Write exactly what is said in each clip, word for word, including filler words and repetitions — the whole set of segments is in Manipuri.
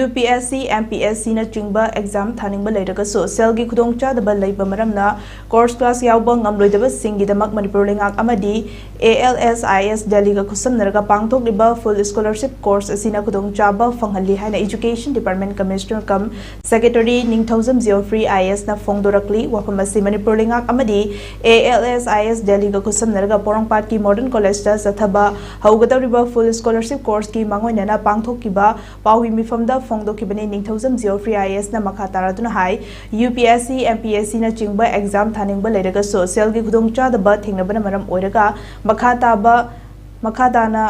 UPSC, MPSC ꯅꯆꯤꯡꯕ exam ꯊꯥꯅꯤꯡꯕ ꯂꯩꯔꯒꯁꯨ ꯁꯦꯜꯒꯤ ꯈꯨꯗꯣꯡꯆꯥꯗꯕ ꯂꯩꯕ ꯃꯔꯝꯅ course class ꯌꯥꯎꯕ ꯉꯝꯂꯣꯏꯗꯕꯁꯤꯡꯒꯤꯗꯃꯛ ꯃꯅꯤꯄꯨꯔ ꯂꯩꯉꯥꯛ ꯑꯃꯗꯤ ALSIS Delhi ꯒ ꯈꯨꯠꯁꯝꯅꯔꯒ ꯄꯥꯡꯊꯣꯛꯂꯤꯕ full scholarship course ꯑꯁꯤꯅ ꯈꯨꯗꯣꯡꯆꯥꯕ ꯐꯪꯍꯜꯂꯤ ꯍꯥꯏꯅ Education Department Commissioner cum Secretary ꯅꯤꯡꯊꯧꯖꯝ Geoffrey IAS ꯅ ꯐꯣꯡꯗꯣꯔꯛꯂꯤ꯫ ꯋꯥꯐꯝ ꯑꯁꯤ ꯃꯅꯤꯄꯨꯔ ꯂꯩꯉꯥꯛ ꯑꯃꯗꯤ ALSIS Delhi ꯒ ꯈꯨꯠꯁꯝꯅꯔꯒ ꯄꯣꯔꯣꯝꯄꯥꯠꯀꯤ Modern College ꯇ ꯆꯠꯊꯕ ꯍꯧꯒꯗꯧꯔꯤꯕ full scholarship course ꯀꯤ ꯃꯥꯡꯑꯣꯏꯅꯅ ꯄꯥꯡꯊꯣꯛꯈꯤꯕ ꯄꯥꯎꯒꯤ ꯃꯤꯐꯝꯗ ꯐꯣꯡꯗꯣꯛꯈꯤꯕꯅꯤ꯫ ꯅꯤꯡꯊꯧꯖꯝ Geoffrey IAS ꯅ ꯃꯈꯥ ꯇꯥꯔꯗꯨꯅ ꯍꯥꯏ, UPSC, MPSC ꯅꯆꯤꯡꯕ exam ꯊꯥꯅꯤꯡꯕ ꯂꯩꯔꯒꯁꯨ ꯁꯦꯜꯒꯤ ꯈꯨꯗꯣꯡꯆꯥꯗꯕ ꯊꯦꯡꯅꯕꯅ ꯃꯔꯝ ꯑꯣꯏꯔꯒ ꯃꯈꯥ ꯇꯥꯕ, ꯃꯈꯥ ꯇꯥꯅ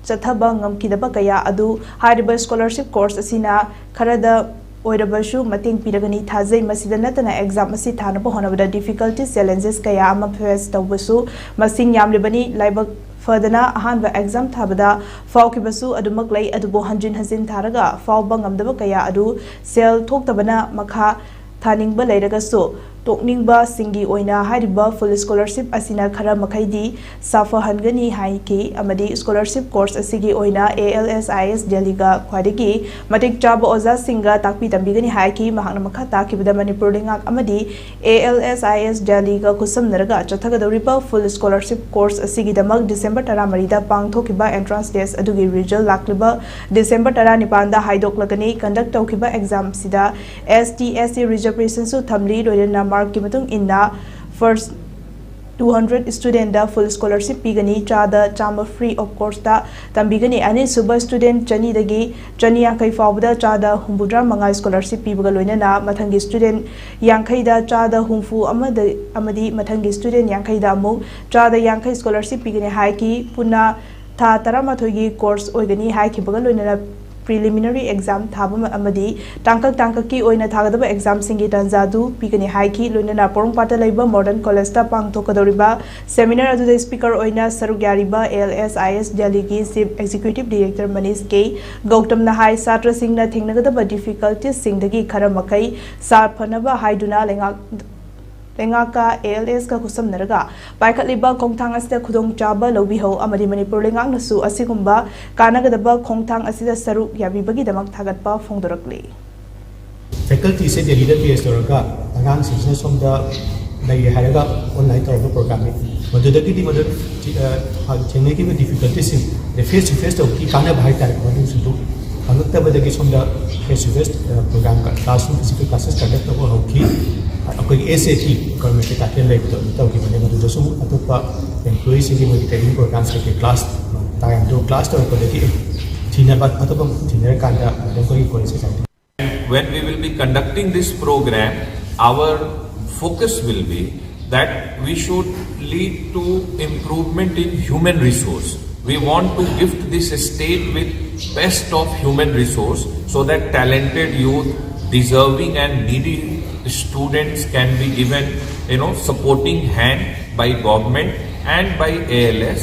ꯆꯠꯊꯕ ꯉꯝꯈꯤꯗꯕ ꯀꯌꯥ ꯑꯗꯨ ꯍꯥꯏꯔꯤꯕ scholarship course ꯑꯁꯤꯅ ꯈꯔꯗ ꯑꯣꯏꯔꯕꯁꯨ ꯃꯇꯦꯡ ꯄꯤꯔꯒꯅꯤ ꯊꯥꯖꯩ꯫ ꯃꯁꯤꯗ ꯅꯠꯇꯅ exam ꯑꯁꯤ ꯊꯥꯅꯕ ꯍꯣꯠꯅꯕꯗ difficulties, challenges ꯀꯌꯥ ꯑꯃ face ꯇꯧꯕꯁꯨ ꯃꯁꯤꯡ ꯌꯥꯝꯂꯤꯕꯅꯤ꯫ ꯂꯥꯏꯕꯛ ꯐꯗꯅ ꯑꯍꯥꯟꯕ exam ꯊꯥꯕꯗ ꯐꯥꯎꯈꯤꯕꯁꯨ ꯑꯗꯨꯃꯛ ꯂꯩ, ꯑꯗꯨꯕꯨ ꯍꯟꯖꯤꯟ ꯍꯟꯖꯤꯟ ꯊꯥꯔꯒ ꯐꯥꯎꯕ ꯉꯝꯗꯕ ꯀꯌꯥ ꯑꯗꯨ ꯁꯦꯜ ꯊꯣꯛꯇꯕꯅ ꯃꯈꯥ ꯊꯥꯅꯤꯡꯕ ꯂꯩꯔꯒꯁꯨ ꯇꯣꯛꯅꯤꯡꯕꯁꯤꯡꯒꯤ ꯑꯣꯏꯅ ꯍꯥꯏꯔꯤꯕ full scholarship ꯑꯁꯤꯅ ꯈꯔ ꯃꯈꯩꯗꯤ ꯁꯥꯐꯍꯟꯒꯅꯤ ꯍꯥꯏꯈꯤ ꯑꯃꯗꯤ scholarship course ꯑꯁꯤꯒꯤ ꯑꯣꯏꯅ ALSIS Delhi ꯒ ꯈ꯭ꯋꯥꯏꯗꯒꯤ ꯃꯇꯤꯛ ꯆꯥꯕ ꯑꯣꯖꯥꯁꯤꯡꯒ ꯇꯥꯛꯄꯤ ꯇꯝꯕꯤꯒꯅꯤ ꯍꯥꯏꯈꯤ꯫ ꯃꯍꯥꯛꯅ ꯃꯈꯥ ꯇꯥꯈꯤꯕꯗ ꯃꯅꯤꯄꯨꯔ ꯂꯩꯉꯥꯛ ꯑꯃꯗꯤ ALSIS Delhi ꯒ ꯈꯨꯠꯁꯝꯅꯔꯒ ꯆꯠꯊꯒꯗꯧꯔꯤꯕ full scholarship course ꯑꯁꯤꯒꯤꯗꯃꯛ December ꯇꯔꯥꯃꯔꯤꯗ ꯄꯥꯡꯊꯣꯛꯈꯤꯕ entrance test ꯑꯗꯨꯒꯤ result ꯂꯥꯛꯂꯤꯕ December ꯇꯔꯥꯅꯤꯄꯥꯟꯗ ꯍꯥꯏꯗꯣꯛꯂꯒꯅꯤ꯫ Conduct ꯇꯧꯈꯤꯕ exam ꯁꯤꯗ ST, SC reservation ꯁꯨ ꯊꯝꯂꯤ꯫ ꯂꯣꯏꯅꯅ mark ꯀꯤ ꯃꯇꯨꯡ ꯏꯟꯅ first two hundred student ꯗ full scholarship ꯄꯤꯒꯅꯤ꯫ ꯆꯥꯗ ꯆꯥꯝꯃ free of cost ꯇ ꯇꯝꯕꯤꯒꯅꯤ꯫ ꯑꯅꯤꯁꯨꯕ student ꯆꯅꯤꯗꯒꯤ ꯆꯅꯤ ꯌꯥꯡꯈꯩ ꯐꯥꯎꯕꯗ ꯆꯥꯗ ꯍꯨꯝꯐꯨꯇꯔꯥ ꯃꯉꯥ scholarship ꯄꯤꯕꯒ ꯂꯣꯏꯅꯅ ꯃꯊꯪꯒꯤ student ꯌꯥꯡꯈꯩꯗ ꯆꯥꯗ ꯍꯨꯝꯐꯨ ꯑꯃꯗ ꯑꯃꯗꯤ ꯃꯊꯪꯒꯤ student ꯌꯥꯡꯈꯩꯗ ꯑꯃꯨꯛ ꯆꯥꯗ ꯌꯥꯡꯈꯩ scholarship ꯄꯤꯒꯅꯤ ꯍꯥꯏꯈꯤ꯫ ꯄꯨꯟꯅ ꯊꯥ ꯇꯔꯥꯃꯥꯊꯣꯏꯒꯤ course ꯑꯣꯏꯒꯅꯤ ꯍꯥꯏꯈꯤꯕꯒ ꯂꯣꯏꯅꯅ preliminary exam ꯊꯥꯕ ꯑꯃꯗꯤ ꯇꯥꯡꯀꯛ ꯇꯥꯡꯀꯛꯀꯤ ꯑꯣꯏꯅ ꯊꯥꯒꯗꯕ exam ꯁꯤꯡꯒꯤ ꯇꯥꯟꯖꯥꯗꯨ ꯄꯤꯒꯅꯤ ꯍꯥꯏꯈꯤ꯫ ꯂꯣꯏꯅꯅ ꯄꯣꯔꯣꯝꯄꯥꯠꯇ ꯂꯩꯕ Modern College ꯇ ꯄꯥꯡꯊꯣꯛꯀꯗꯧꯔꯤꯕ seminar ꯑꯗꯨꯗ speaker ꯑꯣꯏꯅ ꯁꯔꯨꯛ ꯌꯥꯔꯤꯕ ALSIS Delhi ꯒꯤ Chief Executive Director ꯃꯅꯤꯁ ꯀꯦ ꯒꯧꯇꯝꯅ ꯍꯥꯏ, ꯁꯥꯇ꯭ꯔꯁꯤꯡꯅ ꯊꯦꯡꯅꯒꯗꯕ difficulties ꯁꯤꯡꯗꯒꯤ ꯈꯔ ꯃꯈꯩ ꯁꯥꯐꯅꯕ ꯍꯥꯏꯗꯨꯅ ꯂꯩꯉꯥꯛ ꯂꯩꯉꯥꯛꯀ ꯑꯦ ꯑꯦꯜ ꯑꯦꯁꯀ ꯈꯨꯠꯁꯝꯅꯔꯒ ꯄꯥꯏꯈꯠꯂꯤꯕ ꯈꯣꯡꯊꯥꯡ ꯑꯁꯤꯗ ꯈꯨꯗꯣꯡꯆꯥꯕ ꯂꯧꯕꯤꯍꯧ ꯑꯃꯗꯤ ꯃꯅꯤꯄꯨꯔ ꯂꯩꯉꯥꯛꯅꯁꯨ ꯑꯁꯤꯒꯨꯝꯕ ꯀꯥꯟꯅꯒꯗꯕ ꯈꯣꯡꯊꯥꯡ ꯑꯁꯤꯗ ꯁꯔꯨꯛ ꯌꯥꯕꯤꯕꯒꯤꯗꯃꯛ ꯊꯥꯒꯠꯄ ꯐꯣꯡꯗꯣꯔꯛꯂꯤ꯫ ꯐꯦꯀꯜꯇꯤꯁꯦ ꯗꯦꯜꯂꯤꯗ ꯕꯦꯁ ꯇꯧꯔꯒ ꯑꯉꯥꯡꯁꯤꯡꯁꯤꯅ ꯁꯣꯝꯗ ꯂꯩꯔꯦ ꯍꯥꯏꯔꯒ ꯑꯣꯟꯂꯥꯏꯟ ꯇꯧꯔꯒ ꯄ꯭ꯔꯣꯒ꯭ꯔꯥꯝꯅꯤ꯫ ꯃꯗꯨꯗꯒꯤꯗꯤ ꯃꯗꯨ ꯊꯤ- ꯑ, ꯍ- ꯊꯦꯡꯅꯈꯤꯕ ꯗꯤꯐꯤꯀꯜꯇꯤꯁꯤꯡ, ꯐꯦꯁ ꯇꯨ ꯐꯦꯁ ꯇꯧꯕꯒꯤ ꯀꯥꯟꯅꯕ ꯍꯥꯏꯇꯥꯔꯦ, ꯃꯗꯨꯁꯤꯡꯗꯨ ꯐꯪꯉꯛꯇꯕꯗꯒꯤ ꯁꯣꯝꯗ phase two phase programme classroom physical classes conduct ꯇꯧꯕ ꯍꯧꯈꯤ꯫ ꯑꯩꯈꯣꯏꯒꯤ ꯑꯦꯁ ꯑꯦ ꯇꯤ ꯒꯣꯔꯃꯦꯟꯒꯤ ꯇꯥꯏꯇꯜ ꯂꯩꯕꯗꯣ ꯑꯗꯨ ꯇꯧꯈꯤꯕꯅꯦ꯫ ꯃꯗꯨꯗꯁꯨ ꯑꯃꯨꯛ ꯑꯇꯣꯞꯄ ꯑꯦꯝꯄ꯭ꯂꯣꯌꯤꯁꯤꯡꯒꯤ ꯃꯣꯏꯒꯤ ꯇ꯭ꯔꯦꯅꯤꯡ ꯄ꯭ꯔꯣꯒ꯭ꯔꯥꯝꯁ ꯀꯩꯀꯩ ꯀ꯭ꯂꯥꯁ ꯇꯥꯏꯝꯗꯣ ꯀ꯭ꯂꯥꯁ ꯇꯧꯔꯛꯄꯗꯒꯤ ꯊꯤꯅꯕ ꯑꯇꯣꯞꯄ ꯃꯐꯝ ꯊꯤꯅꯔꯀꯥꯟꯗ ꯃꯗꯨꯝ ꯑꯩꯈꯣꯏꯒꯤ college exam When we will be conducting this program, our focus will be that we should lead to improvement in human resource. We want to gift this state with best of human resource so that talented youth, deserving and needy students can be given, you know, supporting hand by government and by A L S.